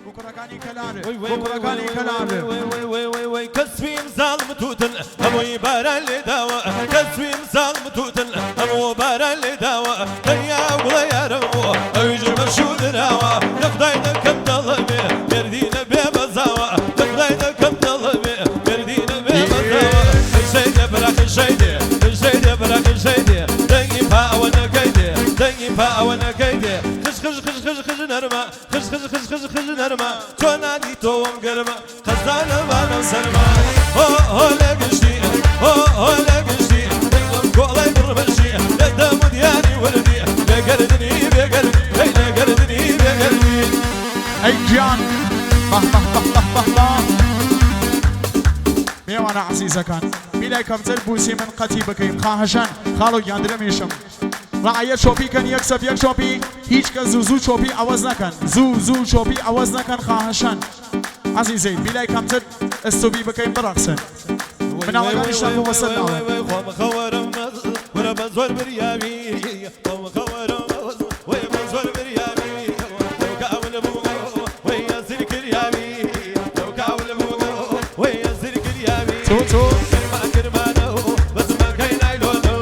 بۆ کوڕەکانی کەلار بۆ کوڕەکانی کەلار. وەی کەسویم زاڵم توتن هەمووی باران لێداوە کەسویم زاڵم توتن هەموو باران لێداوە دەریا گوڵە یارم بوو ئەویش بە شوو دراوە لە خودای دەکەم دەڵەمێ مێردینە بێ بەزاوە لە خودای دەکەم دەڵەمێ مێردینە بێ بەزاوە شەیدێ براکە شەیدێ شەیدێ براکە شەیدێ دەنگی پاوە نەکەی دێ دەنگی پاوە نەکەی دێ خش خش خش خش خش نەرمە خش خش خش خش خش نەرمە چۆنانی تۆم گەرمە خەزانە بانە سەرما هۆ هۆ لە گشتی هۆ هۆ لە گشتی دەنگم کۆڵای بڕبشی لە دەم و دیاری وردی بێگەردنی بێگەردی هەی لێگەردنی بێگەردی. ئەی گیان بە بە بە بە بە بە میوانە عەزیزەکان بیلای کەمتر بوسی من قەتی بکەیم خاهشەن خاڵۆ گیان درەمیشم ڕعیە چۆپی کەن یەک سەف یەک چۆپی هیچ کەس زوو زوو چۆپی عەوەز نەکەن زوو زوو چۆپی عەوەز نەکەن خاهشەن عەزیزەیل بیلای کەمتر ئستوبی بکەیم بڕەقسن مناڵەکانیشتان بۆ بەسەر ناڵێن. خۆم خەوەرم ورە بە زۆر بریاوی خۆم خەوەرم وەی بە زۆر بریاوی لەو کاول بوو وەی ئەزیر کریاوی لەو کاول بوو وەی ئەزیر کریاوی تۆ تۆ کرمان کرمانە بەزمەکەی نایلۆنە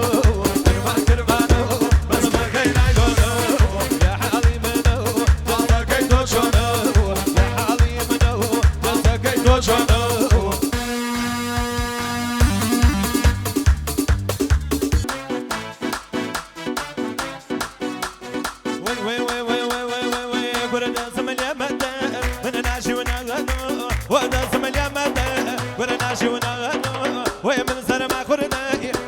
کرمان کرمانە بەزمەکەی نایلۆنە یا حاڵی منە دەستەکەی تۆ چۆنە یا حاڵی منە دەستەکەی تۆ چۆنە. وي وي وي وي وي وي وي وي قرنا زمن يا مدى من ناشي ونغنو وانا زمن يا مدى قرنا ناشي ونغنو وي من سر ما خرنا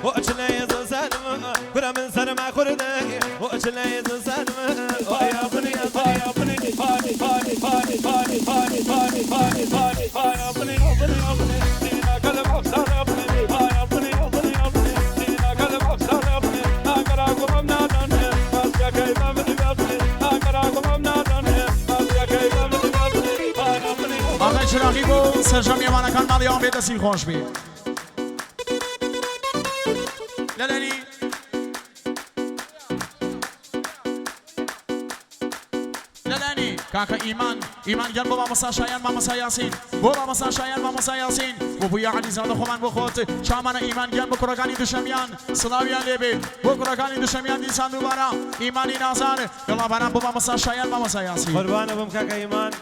وأجلا يزسالم قرا من سر ما خرنا وأجلا يزسالم يا بني يا بني فاني فاني فاني فاني فاني فاني فاني فاني فاني يا بني يا بني يا بني سينا قلب أفسر يا بني يا بني يا بني يا بني سينا قلب أفسر يا بني أقرأ قمنا دنه بس يا كيف من بني أقرأ قمنا دنه بس يا كيف من بني يا بني. ئاغای چراغی بۆ سەرجەم میوانەکان ماڵیان بێ دەستی خۆش بێ لەلەنی لەلانی کاکە ئیمان ئیمان گیان بۆ مامۆستا شایان مامۆستا یاسین بۆ مامۆستا شایان مامۆستا یاسین بۆ بوویا عەلیزادە خۆمان بۆ خۆت چامانە ئیمان گیان بۆ کوڕەکانی دوشەمیان سڵاویان لێبێ بۆ کوڕەکانی دوشەمیان دیسان دووبارە ئیمانی نازار گەڵاباران بۆ مامۆستا شایان مامۆستا یاسین. قربانە بم کاکە ئیمان.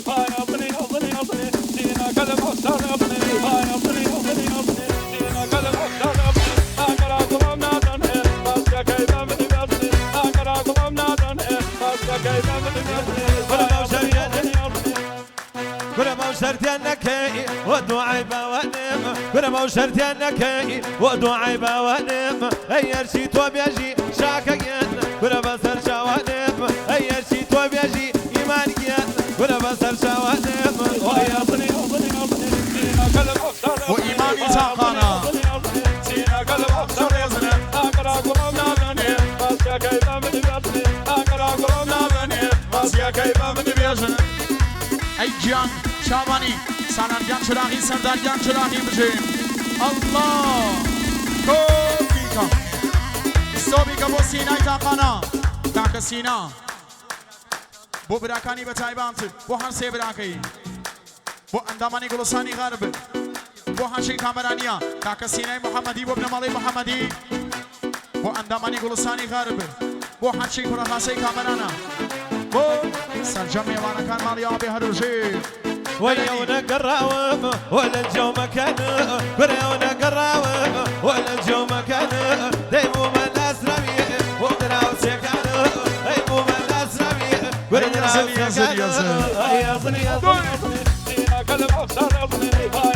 يا بني يا بني يا بني سينا قلب أفسر يا بني يا بني يا بني يا بني سينا قلب أفسر يا بني أقرأ قمنا دنه بس يا كيف من بني أقرأ قمنا دنه بس يا كيف من بني كل ما شرتي انك ودعي بوانم كل ما شرتي انك ودعي بوانم اي شي تو بيجي شاكين كل ما سر شوانم اي شي تو بيجي ايمانيان كل ما سر شوانم ويا بني يا بني يا بني سينا قلب أفسر وإيماني تاقانا. سينا قلب أفسر يا بني أقرأ قمنا دنه بس يا كيف من بني أقرأ قمنا دنه بس يا كيف من بيجن. ئەی گیان شابانی سالان گیان چراغی سەردار گیان چراغی بژێ ئەڵڵا کۆبیکە سۆبیکە بۆ سینای تاقانا کاکە سینا بۆ براکانی بە تایبەت بۆ هەر سێ براکەی بۆ ئەندامانی گوڵستانی غەرب بۆ هەرچی کامەرانیە کاکە سینای محەممەدی بۆ بنەماڵەی محەممەدی بۆ ئەندامانی گوڵستانی غەرب بۆ هەرچی کوڕەخاسەی کامەرانە بۆ سەرجەم میوانەکان ماڵی ئاوێ هەرۆژێ. ويونا قراوم ولا الجو مكان ويونا قراوم ولا الجو مكان دايمو ما الاسرمي ودراو سكان دايمو ما الاسرمي ودراو يا زلي يا زلي. يا زلي يا زلي سينا قلب أفسر يا بني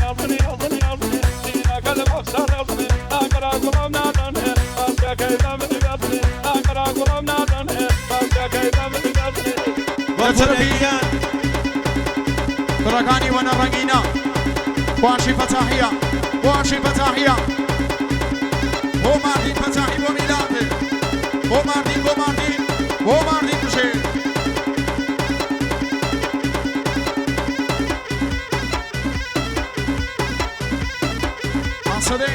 يا بني يا بني يا بني سينا قلب أفسر يا بني أقرأ قمنا دنه بس يا كيف من بني أقرأ قمنا دنه بس يا كيف من بني. لەتربی کوڕەکانی وەنە ڕەنگینە باشی فەتاحیە باشی فەتاحیە بۆ ماردین فەتاحی بۆ میلاد بۆ ماردین بۆ ماردین بۆ ماردین بژێ. ئاسەدێ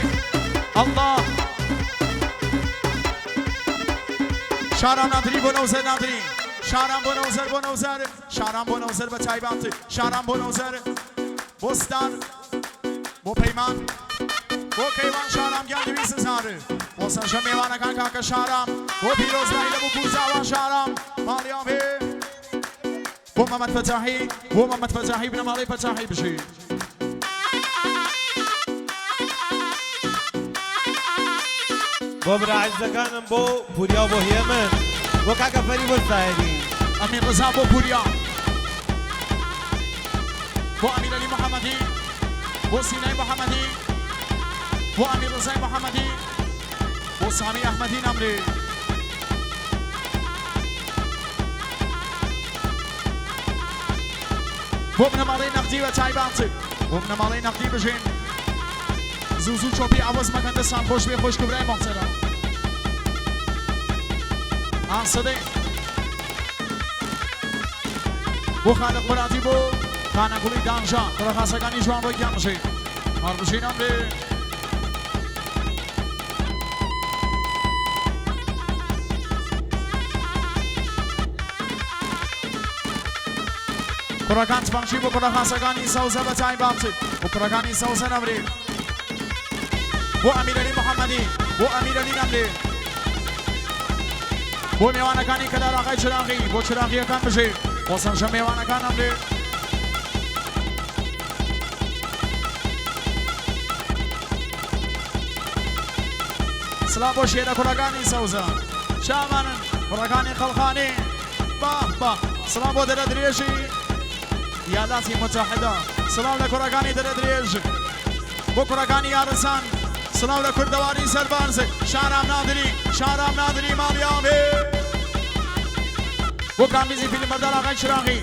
ئەڵڵا شارام نادری بۆ نەوزە نادری. شارام بۆ نەوزەر بۆ نەوزەر شارام بۆ نەوزەر بە تایبەت شارام بۆ نەوزەر بۆ ستار بۆ پەیمان بۆ کەیوان شارام گیان دویست زار بۆ سەرجەم مێوانەکان کاکە شارام بۆ پیرۆزبایی لە بووک و زاوا شارام ماڵیان بێ بۆ مەمەد فەتاحی بۆ مەمەد فەتاحی بنەماڵەی فەتاحی بژی. بۆ برا عەزیزەکانم بۆ پوریا و بۆ هێمن بۆ کاکە فەری بۆ زاهیری. ئەمیر ڕەزا بۆ پوریا بۆ ئەمیر عەلی محەمەدی بۆ سینای محەمەدی بۆ ئەمیر ڕەزای محەمەدی بۆ سامی ئەحمەدی نەمری. بۆ بنەماڵەی نەقدی بە تایبەت بۆ بنەماڵەی نەقدی بژین زوو زوو چۆپی ئاوەز مەکەن دەستان خۆش بێ خۆشک و برای موحتەرەم ئاسەدەی بۆ خالق مرادی بۆ خانەگوڵی دانژا کوڕە خاسەکانی جوان ڕۆی گیان بژین هەر بژین ئەمرێ. کوڕەکان تفەنگچی بۆ کوڕە خاسەکانی سەوزە بە تایبەت بۆ کوڕەکانی سەوزە نەمری بۆ ئەمیرەلی محەممەدی بۆ ئەمیرەلی نەمری بۆ مێوانەکانی کەلار ئاغای چراغی بۆ چراغیەکان بژی بۆ سەرجەم مێوانەکان نەمری. سڵاو بۆ شێرە کوڕەکانی سەوزە چاوانن کوڕەکانی قەڵخانی باه باه سڵاو بۆ دەرە درێژی یالاتی متحدە سڵاو لە کوڕەکانی دەرە درێژ بۆ کوڕەکانی یارسان سڵاو لە کوردەواری سەربەرز شارام نادری شارام نادری ماڵیان بێ بۆ کامبیزی فیلمبەردار ئاغای چراغی.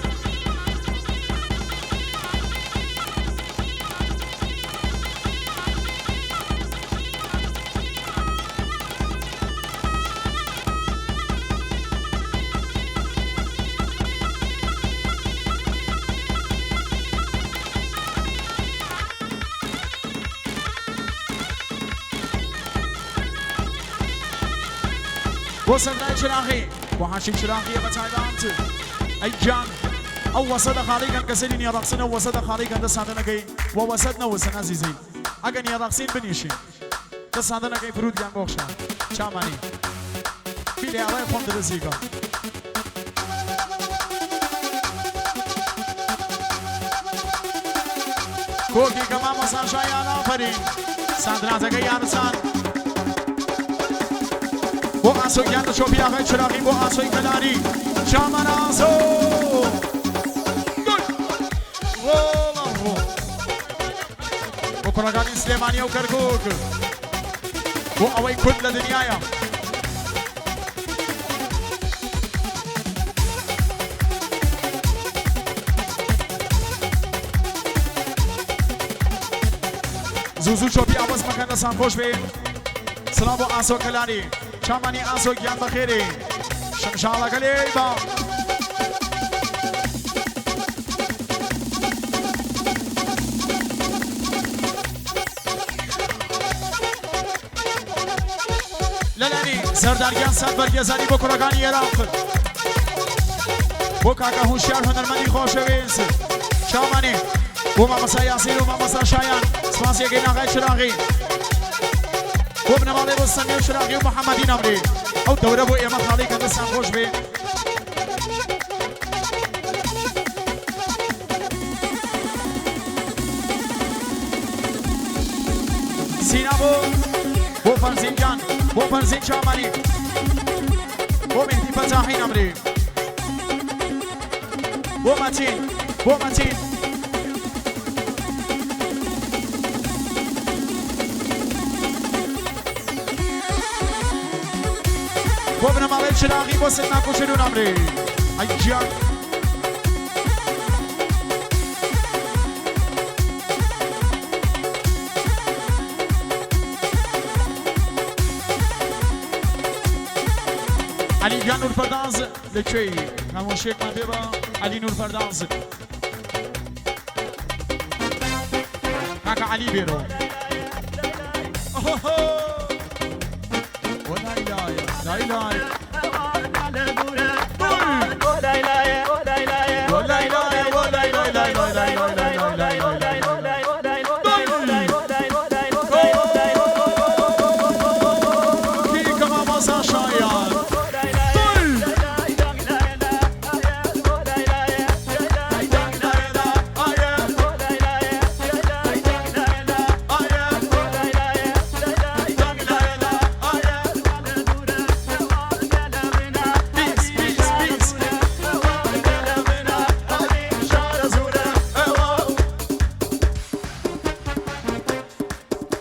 بۆ سەردای چراغی بۆ حاشی چراغیە بە تایبەت ئەی گیان ئەو وەسەدە خاڵی کەن کە سەری نیە ڕەقسن ئەو وەسەدە خاڵی کەن دەستان دەنەکەی وە وەسەد نەوسن ئەزیزی ئەگە نیە ڕەقسین بنیشین دەستان دەنەکەی فرود گیان بۆخشە چامانی بیلێ ئەڵێ خۆم درزی کەم. کۆکی کە مامۆستا شایان ئافەرین ساندراتەکەی یارسان بۆ ئاسۆ گیان لە چۆپی ئاغای چراغی بۆ ئاسۆی کەلاری چامان ئاسۆ ڕۆڵە ڕۆ بۆ کوڕەکانی سلێمانیە و کەرکوک بۆ ئەوەی کورد لە دنیاە. زوو زوو چۆپی ئاوەز مەکەن دەستان خۆش بێ. سڵاو بۆ ئاسۆ کەلاری چامانی ئاسۆ گیان بەخێری شمشاڵەکە لێی با. لەلانی سەردار گیان سەد بەرگێزانی بۆ کوڕەکانی عێراق بۆ کاکە هوشیار هونەرمەندی خۆشەویست چاومانی بۆ مامۆستا یاسین و مامۆستا شایان سپاسیەکەی ناغای چراغی بۆ بنەماڵەی ڕۆستەمی و چراغی و محەممەدی نەمری ئەو دەورە بۆ ئێمە خاڵی کە دەستان خۆش بێ. سینا بۆ بۆ فەرزین گیان بۆ فەرزین چامانی بۆ مهدی فەتاحی نەمری بۆ مەتین بۆ مەتین بۆ بنەماڵەی چراغی بۆ سەرما کوشن و نەمری ئەی گیان. عەلی گیان نورپەرداز لە کوێی؟ خامۆشیەکمان پێ بە عەلی نورپەرداز. کاکە عەلی بێرەوە. لای لای لای لای.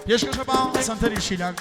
پێشکەشە بە سەنتەری شیلان.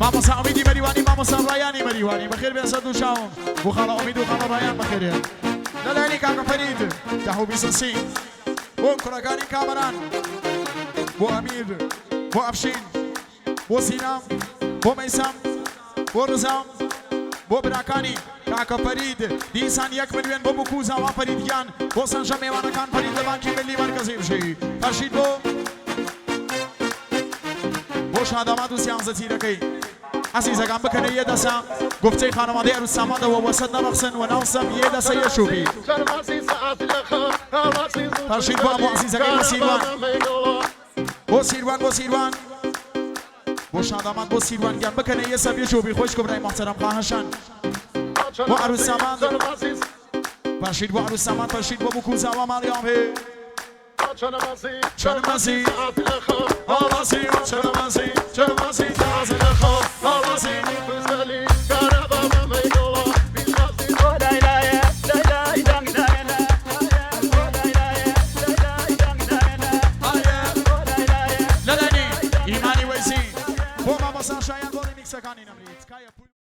مامۆستا ئومیدی مەریوانی، مامۆستا ڕایانی مەریوانی، بەخێر بێن سەر دوو چاوم بۆ خاڵە ئومید و خاڵە ڕایان. بەخێرێن لەلایەنی کاکە فەرید 10 و 23 بۆ کوڕەکانی کامەران، بۆ ئەمیر، بۆ ئەفشین، بۆ سینام، بۆ مەیسەم، بۆ ڕزام، بۆ براکانی کاکە فەرید. دیسان 1 ملیۆن بۆ بکو زاوا فەرید گیان، بۆ سەنجە مێوانەکان فەرید لە بانکی ملی مەرکەزی. بژی فەرشید بۆ شاداماد و 13 تیرەکەی. عەزیزەکان بکەنە یە دەسە گفتەی خانەوادەی ئەروسامادەوە وەسەد نەڕەخسن و ناوسەم یە دەسە یە شوبی. فەرشید بۆ ئەبوو عەزیزەکەی، بۆ سیروان، بۆ سیروان، بۆ سیروان، بۆ شاداماد، بۆ سیروان گیان. بکەنە یە سەب یە شوبی. خۆش برای محتەرەم خواهشان بۆ عروساماد فەرشید، بۆ عروساماد فەرشید، بۆ بکو زاوا ماڵی ئاوێ. چەنمەزی ئاوازی، چەنمەزی، چەنمەزی تازە لەخۆ ئاوازی. لەلایەنی ئیمانی وەیسی بۆ مامۆستا شایان بۆ ریمیکسەکانی نەمریت.